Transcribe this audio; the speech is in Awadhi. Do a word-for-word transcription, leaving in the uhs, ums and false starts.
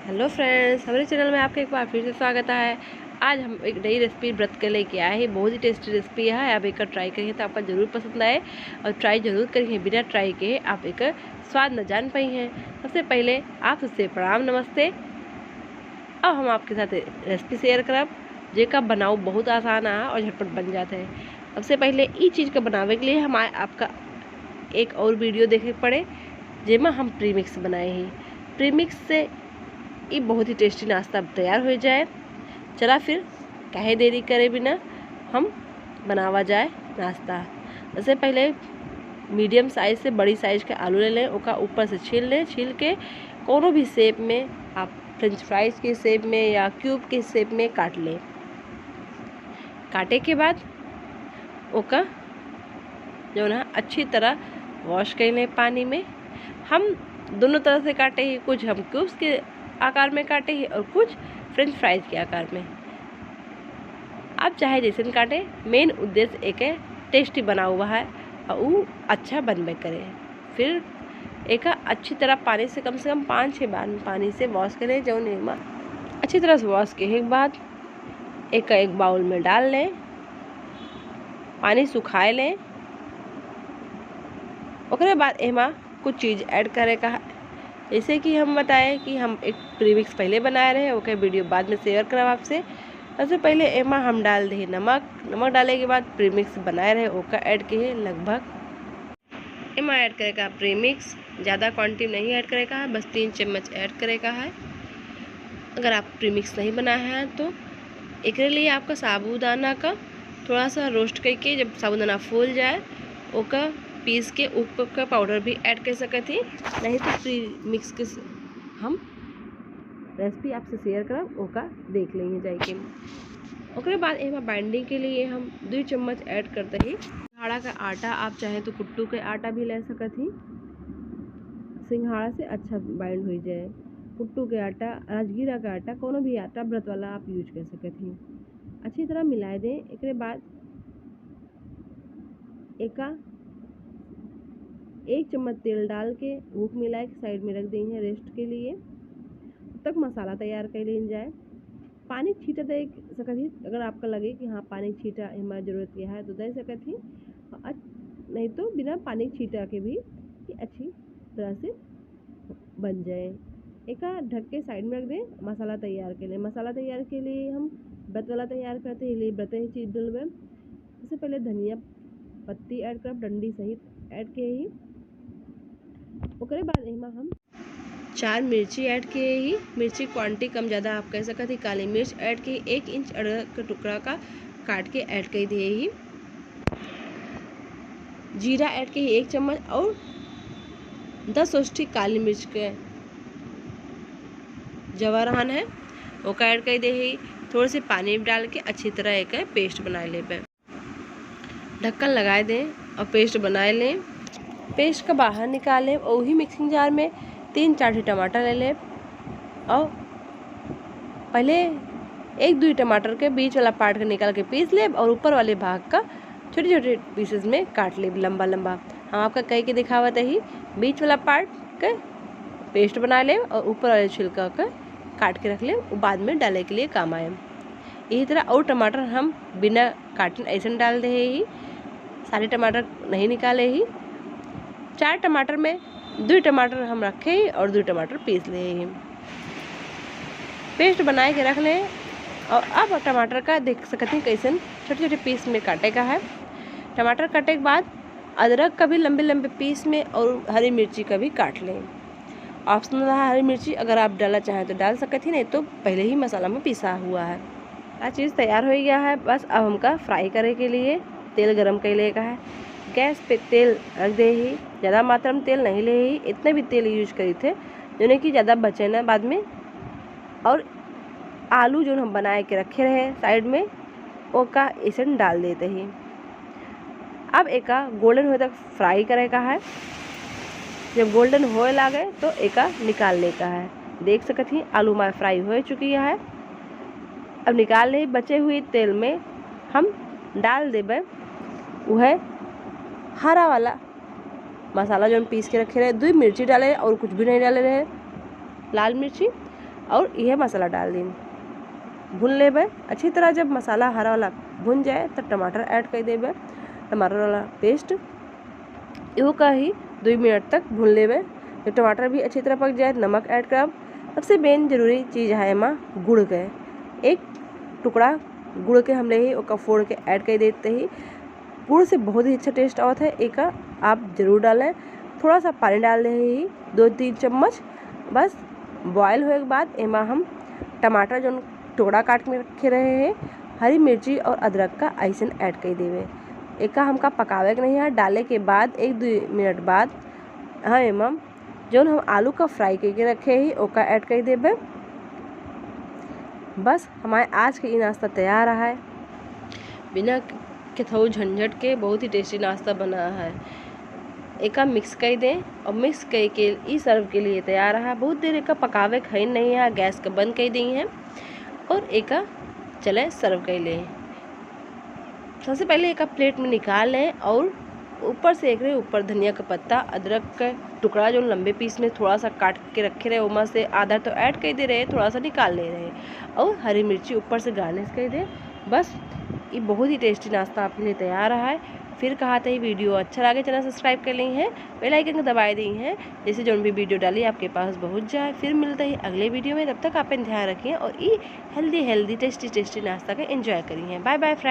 हेलो फ्रेंड्स, हमरे चैनल में आपके एक बार फिर से स्वागत है। आज हम एक नई रेसिपी व्रत के लेके आए हैं। बहुत ही टेस्टी रेसिपी है, आप एक ट्राई करिए तो आपका जरूर पसंद आए और ट्राई जरूर करिए। बिना ट्राई के आप एक स्वाद न जान पाई हैं। सबसे पहले आप सबसे प्रणाम, नमस्ते। अब हम आपके साथ रेसिपी शेयर करब, जेका बनाओ बहुत आसान है और झटपट बन जाता है। सबसे पहले ई चीज़ का बनावे के लिए हम आ-, आपका एक और वीडियो देखे के पड़े, जेमा हम प्रीमिक्स बनाए ही। प्रीमिक्स से ई बहुत ही टेस्टी नाश्ता तैयार हो जाए। चला फिर, काहे देरी करे बिना हम बनावा जाए नाश्ता। सबसे पहले मीडियम साइज से बड़ी साइज के आलू ले लें, ओका ऊपर से छील लें। छील के कोनो भी शेप में, आप फ्रेंच फ्राइज के शेप में या क्यूब के शेप में काट लें। काटे के बाद ओका जौन है अच्छी तरह वॉश कर लें पानी में। हम दोनों तरह से काटे ही, कुछ हम क्यूब्स के आकार में काटे ही और कुछ फ्रेंच फ्राइज के आकार में। आप चाहे जैसन काटे, मेन उद्देश्य एक टेस्टी बना हुआ है और ऊ अच्छा बनबे करे। फिर एक अच्छी तरह पानी से, कम से कम पाँच छः बार पानी से वॉश करें। जौन एमा अच्छी तरह से वॉश के एक बाद एक, एक बाउल में डाल लें, पानी सुखाए लें। ओकरे बाद एमा कुछ चीज़ ऐड करे का है। जैसे कि हम बताए कि हम एक प्रीमिक्स पहले बनाए रहे, ओके वीडियो बाद में शेयर करब आपसे। सबसे पहले एमा हम डाल दे नमक। नमक डाले के बाद प्रीमिक्स बनाए रहे, ओका ऐड के लगभग एमा ऐड करे का प्रीमिक्स, ज़्यादा क्वांटिटी नहीं ऐड करे का है, बस तीन चम्मच ऐड करे का है। अगर आप प्रीमिक्स नहीं बनाए हैं तो एकरे लिए आपका साबूदाना का थोड़ा सा रोस्ट करके, जब साबूदाना फूल जाए, ओका पीस के ओकर पाउडर भी ऐड कर सकत ही, नहीं तो प्रीमिक्स के स-, हम रेसिपी आपसे शेयर करब, ओका देख लेंगे जाके। ओकरे बाद एमा बाइंडिंग के लिए हम दुई चम्मच ऐड करते ही सिंघाड़ा का आटा, आप चाहे तो कुट्टू के आटा भी ले सकत ही, सिंघाड़ा से अच्छा बाइंड हो जाए। कुट्टू के आटा, राजगीरा का आटा, कोनो भी आटा व्रत वाला आप यूज कर सकत ही। अच्छी तरह मिलाए दें। एकरे बाद एका एक चम्मच तेल डाल के भूख मिलाए के साइड में रख देंगे रेस्ट के लिए, तब तक मसाला तैयार कर लीन जाए। पानी के छींटा दे सकत ही, अगर आपका लगे कि हाँ, पानी के छींटा एमा जरूरत के है तो दे सकत ही, अ-, नहीं तो बिना पानी के छींटा के भी ये अच्छी तरह से बन जाए। एका ढक के साइड में रख दें, मसाला तैयार के लिए। मसाला तैयार के लिए हम व्रत वाला तैयार करते हैं, ये लिए व्रत ही चीज डलबे। सबसे पहले धनिया पत्ती ऐड करब, डंडी सहित ऐड के ही। ओकरे बाद एमा हम चार मिर्ची ऐड किए ही। मिर्ची क्वांटिटी कम ज़्यादा आप कह सकत ही। काली मिर्च ऐड के, एक इंच अदरक के टुकड़ा का काट के ऐड कर दिए ही। जीरा ऐड के ही एक चम्मच और दस ओष्ठी काली मिर्च के जवा रहन है, ओका ऐड कर दे ही। थोड़े से पानी डाल के अच्छी तरह एक पेस्ट बना लेबे। ढक्कन लगाए दें और पेस्ट बनाए लें। पेस्ट का बाहर निकालें और वही मिक्सिंग जार में तीन चार ठे टमाटर ले लें और पहले एक दुई टमाटर के बीच वाला पार्ट के निकाल के पीस लेब और ऊपर वाले भाग का छोटे छोटे पीसेस में काट लेब लंबा लंबा। हम आपका कह के दिखावत ही, बीच वाला पार्ट के पेस्ट बना लेब और ऊपर वाले छिलका के काट के रख लेब, वो बाद में डाले के लिए काम आए। यही तरह और टमाटर हम बिना काटन ऐसे डाल दे ही, सारे टमाटर नहीं निकाले ही। चार टमाटर में दुई टमाटर हम रखे ही और दुई टमाटर पीस ले ही। पेस्ट बनाए के रख लें और अब टमाटर का देख सकत ही कैसन छोटे छोटे पीस में काटे का है। टमाटर काटे के बाद अदरक का भी लंबे लंबे पीस में और हरी मिर्ची का भी काट लें। ऑप्शनल है हरी मिर्ची, अगर आप डालना चाहें तो डाल सकत ही, नहीं तो पहले ही मसाला में पिसा हुआ है। आ चीज़ तैयार हो गया है, बस अब हमका फ्राई करे के लिए तेल गरम कर ले का है। गैस पे तेल रख दे ही, ज़्यादा मात्रा में तेल नहीं ले ही, इतने भी तेल यूज करी थे जौने कि ज़्यादा बचे ना बाद में। और आलू जो हम बनाए के रखे रहे साइड में, ओका ऐसे डाल देते ही। अब एका गोल्डन होए तक फ्राई करे का है। जब गोल्डन होए लागे तो एका निकाल ले का है। देख सकत ही आलू हमार फ्राई हो चुकी है। अब निकाल ले बचे हुए तेल में हम डाल देबे वह हरा वाला मसाला जौन पीस के रखे रहे, दुई मिर्ची डाले और कुछ भी नहीं डाले रहे, लाल मिर्ची। और यह मसाला डाल दीन, भून लेबे अच्छी तरह। जब मसाला हरा वाला भुन जाए, तब टमाटर ऐड कर देबे, टमाटर वाला पेस्ट। इहो का ही दो मिनट तक भून लेबे। जब टमाटर भी अच्छी तरह पक जाए, नमक ऐड करब। सबसे मेन जरूरी चीज़ है एमा गुड़ के। एक टुकड़ा गुड़ के हम ले ही ओका फोड़ के ऐड कर देते ही। गुड़ से बहुत ही अच्छा टेस्ट आवत है। एका आप जरूर डालें। थोड़ा सा पानी डाल दे ही, दो तीन चम्मच। बस बॉयल होए के बाद एमा हम टमाटर जौन टुकड़ा काट के रखे रहे हैं, हरी मिर्ची और अदरक का ऐसन ऐड कर देवे। एका हमका पकावे के नहीं है। डाले के बाद एक दो मिनट बाद हम एमा जौन हम आलू का फ्राई करके रखे ही, ओका ऐड कर देबे। बस हमारे आज के ई नाश्ता तैयार है, बिना केथऊ झंझट के बहुत ही टेस्टी नाश्ता बना है। एका मिक्स कर दें और मिक्स करके ई सर्व के लिए तैयार है। बहुत देर एका पकावे के है नहीं है, गैस का बंद कर दी है और एका चले सर्व कर लें। सबसे पहले एका प्लेट में निकाल लें और ऊपर से एकरे ऊपर धनिया का पत्ता, अदरक का टुकड़ा जो लंबे पीस में थोड़ा सा काट के रखे रहे, ओमा से आधा तो ऐड कर दे रहे, थोड़ा सा निकाल ले रहे, और हरी मिर्ची ऊपर से गार्निश कर दे। बस ये बहुत ही टेस्टी नाश्ता आपके लिए तैयार रहा है। फिर कहा था, ये वीडियो अच्छा लगे, चैनल सब्सक्राइब कर ली हैं, बेल आइकन को दबाए दी हैं, जैसे जो भी वीडियो डाली आपके पास पहुँच जाए। फिर मिलते हैं अगले वीडियो में, तब तक आप ध्यान रखिए और ई हेल्दी हेल्दी टेस्टी टेस्टी नाश्ता का एंजॉय करिए। Bye bye friends.